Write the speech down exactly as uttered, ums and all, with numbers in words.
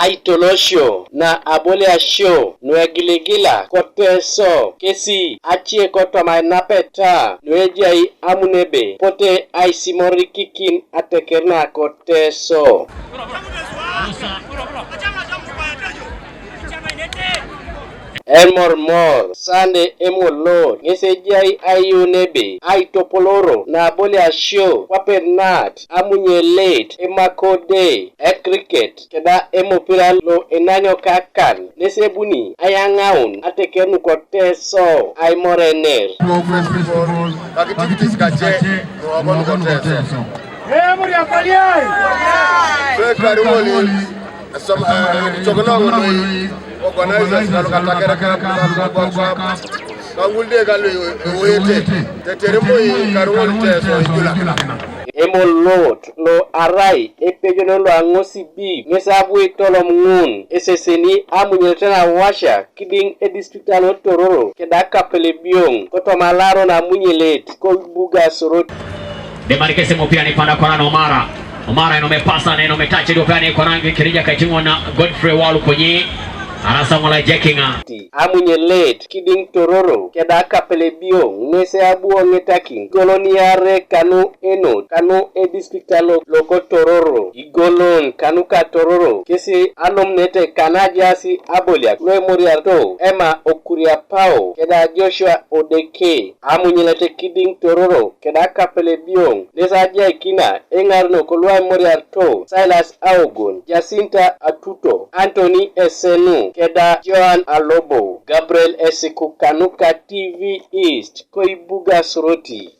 Aitolosio na aboliasio nuegiligila ko Teso kesi acie kotoma ainapeta nuejai amunebe pote aisimorikikin ateker na ko Teso. Emormor Sande Emolot ŋes ejai aiyuun ebe aitopoloro na aboliasio kwape nat amunyelet emakode ekriket keda emopira lo enanyo kakan nes ebuni ayaŋaun ateker nuko Teso aimorener. Progress Football, kakitikitis kace nuokon ko Teso. Fekari ŋoli esom, eh, itokiloŋ noi organizers kalo katakere kap kaŋul de kalo ewete tetere moi karu ŋoli Teso ijula. Emolot lo arai epejono lo aŋosibib ŋes abu itolom ŋun eseseni amunyelet na washa kidiŋ edistrict alo Tororo keda Kapelebioŋ kotoma alaro na amunyelet ko Ibuga Soroti. Demarikesi mupira ni panda kona na Omara. Omara inome pasa na inome tache dupea ni kona ngi kirija kaitiŋo na Godfrey Walukunyi. Arasa ŋola jekiŋa. Amunyelet kidiŋ Tororo keda Kapelebioŋ ŋes abu oŋetakin golon iare kanu enot kanu edistrict alo loko Tororo. Igolon kanuka Tororo kesi alumunete kana ajaas aboliak luemoriarito ema Okuria Pao keda Joshua Odeke. Amunyelet kidiŋ Tororo keda Kapelebioŋ nes ajaikina eŋarenok luaimoriarito Silas Aogon, Jacinta Atuto, Anthony Esenu keda Joan Alobo. Gabriel Esiku kanuka T V East ko Ibuga Soroti.